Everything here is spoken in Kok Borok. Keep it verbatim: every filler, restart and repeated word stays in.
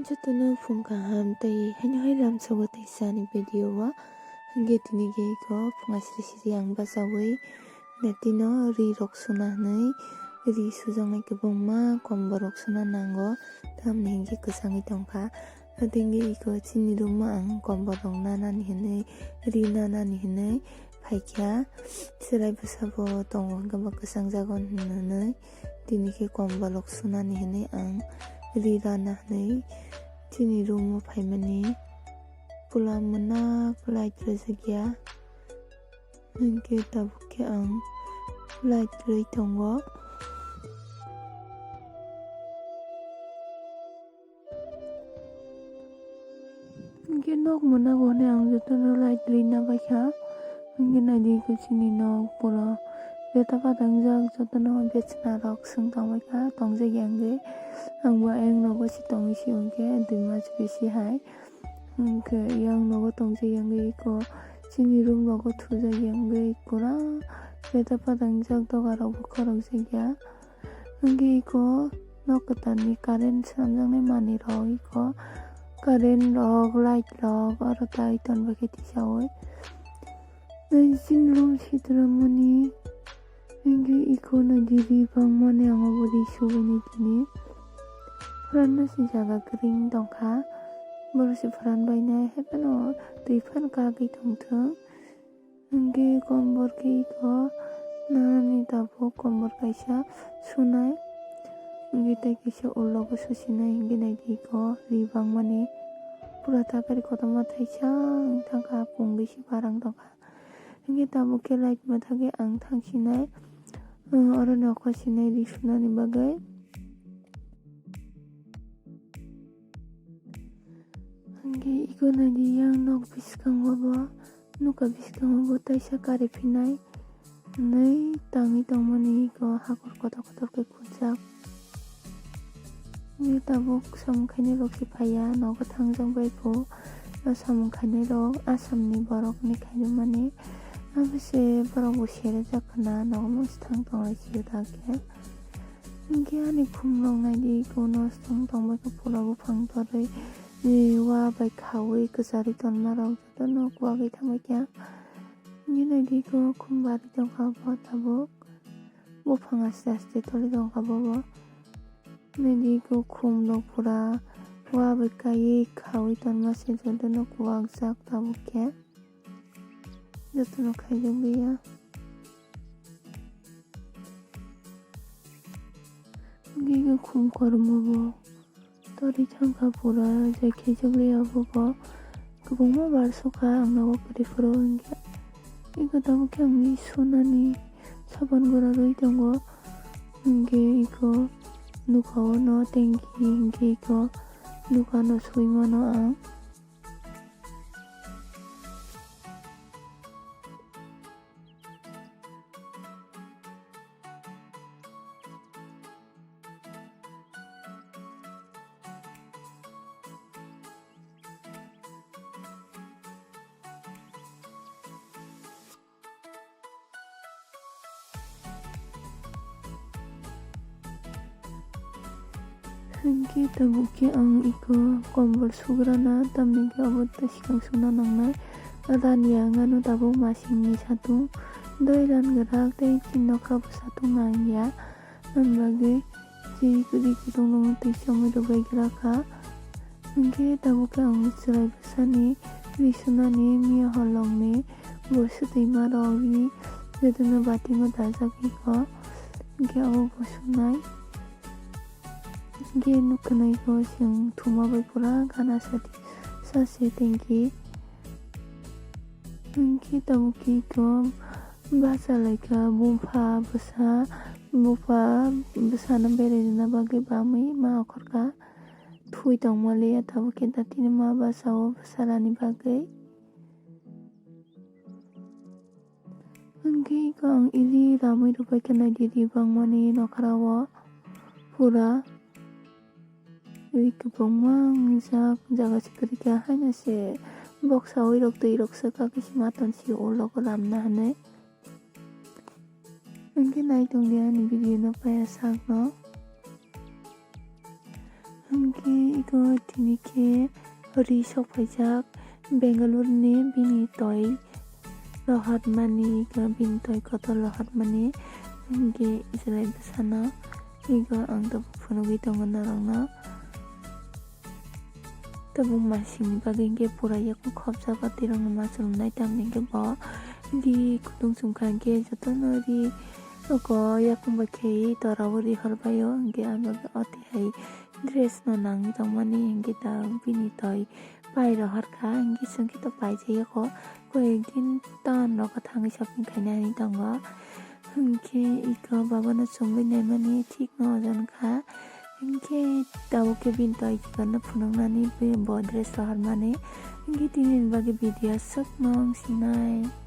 Jotono phung kaham tei haino hai lamsogo teisa ani video o. Hwnkhe tini khe iko phung asri sri ang bachaui natino ri rok suna hinui ri sujaknai kwbangma kombor rok suna nango, tamni hinkhe kwchangwi tongkha. Tei hinkhe iko chini room o ang kombor rok nanani hinui ri nanani hinui phaikha. Chwrai bwsabo tongo hwnkhe bo kwchangjago hinui. Tini khe kombol rok sunani hinui ang ri rana hinui chini room o phaimani. Pula mwnak light rwjakya. Hinkhe tabuk khe ang light rwi tongo. Hinkhe nok mwnago hinui ang jotono light rwina baikha. Hinkhe naidi iko chini nok pura beta patangjak, jotono bechna rok swng tongbaikha, tongjakya hinkhe. Angbo ayang nogo se tongwi se hinkhe dui mas bisi hai. Hinkhe yang nogo tongjakya hinkhe iko chini room rogo thujakya hinkhe pura beta patangjak, doga rokbo khorokjakya. Hinkhe iko nok kwtalni current swnamjaknai manwirok, iko current rok, light rok aro tai tonbaikhe tisaui. Nai chini room sitra mani hinkhe iko naidi ri bangmani ang obo ri subaini tini. Phuranna se jaga kwrwng tongkha. Borok se phuran bainai haiphano twi phano kagwi tongthung. Hinkhe kombor khe iko nani tabuk kombor kaisa sunai. Hinkhe tei kisa ulogo susinai hinkhe naidi iko ri bangmani pura tapari kotorma thaisa wng thangkha, pungwi se barang tongkha. Hinkhe tabuk khe light mwthangwi ang thangsinai, uh, oro nokha sinai ri sunani bagwi. Hinkhe iko naidi yang nok bwskango bo. Nokha bwskango bo taisa kari phinai hinui tangwi tongmani iko hakor kotor kotor khe khunjak. Nini tabuk samung khainai rok se phaiya, nogo thangjak bai kho. O samung khainai rok Assam ni borok hinui khaimani. Abo se borok bo serejak khna, nogo mosthang tonglai sio da khe. Hinkhe ani khum rok naidi iko nosto wng tongbai khe pura buphang torwi, eh, wa bai khaui kwcharwi tonma rok. Jotono kuwagwi thangbai kha. Nini naidi iko khum barwi tongkha bo tabuk. Buphang aste aste toli tongkha bobo. Naidi iko khum rok pura wa bai kaiwi khaui tonma se jotono kuwakjak tabuk khe. Jotono khaijak liya. Hinkhe iko khum kormo bo. Torwi thangkha pura je khejak liya bobo. Kwbangma bar sukha ang nogo kwrwi phuru hinkhe. Iko tabuk khe ang ri sunani sapan gura rwi tongo. Hinkhe iko nukha o no tanki hinkhe iko nukha no sui mano ang. Hinkhe tabuk khe ang iko kombol sugrana, tamni khe abo ta swkang suna nangnai. Rani ang ano tabuk masingni satung doi ran gwrak tei chini nokha bo satung nangya. Ang bagwi twi kwrwi kutung nungwi twi chomwi rwbai gra kha. Hinkhe tabuk khe ang chwrai bwsani ri sunani miya holongni bo swtwi ma rok ri jotono batimo dajak iko. Hinkhe abo bo sunai. Hinkhe nukha nai khe chwng thuma bai pura gana sadi sase tengki. Hinkhe tabuk khe iko bacha laikha bupha bwsa, bupha bwsano berai rwna bagwi bamwi ma okhorkha. Thui tongma liya tabuk khe datino ma bachao bwsarani bagwi. Hinkhe iko ang ili ramwi rwbaikha naidi ri bangmani nokharao pura ri kwbangma wngjak jaga se kwrwikha haino se boksawi rok twi rok swkha khe se maton se ulo ramna hinwi. Hinkhe naitongdi ani video no paiya sakno. Ang Khe ego tini khe ri sok phaijak Bengaluru ni bini toi rohormani, ego bini toi kotor rohormani, hingke Israel bwsano ego ang tabuk phunugwi tongo norokno. Tabuk masingni bagwi hingke pura yakung khopjak o twi rokno ma chwlwngnai, tamni hingke bo ri kutung chumkha hingke jotono ri oko yakung bai khe tora o ri horbai o, hingke amo o twi hai dress no nangwi tongmani, hingke ta bini toi pai rohor kha, hingke chwng khe to paijak yako, koi ek din town rogo thangwi shopping khaina hinwi tongo, hingke eko baba no chumui naimani thik no ojon kha, hingke tabuk khe bini toi kikorno phunuknani bo dress rohormani, hingke tini ni bagwi video aswk no wng sinai.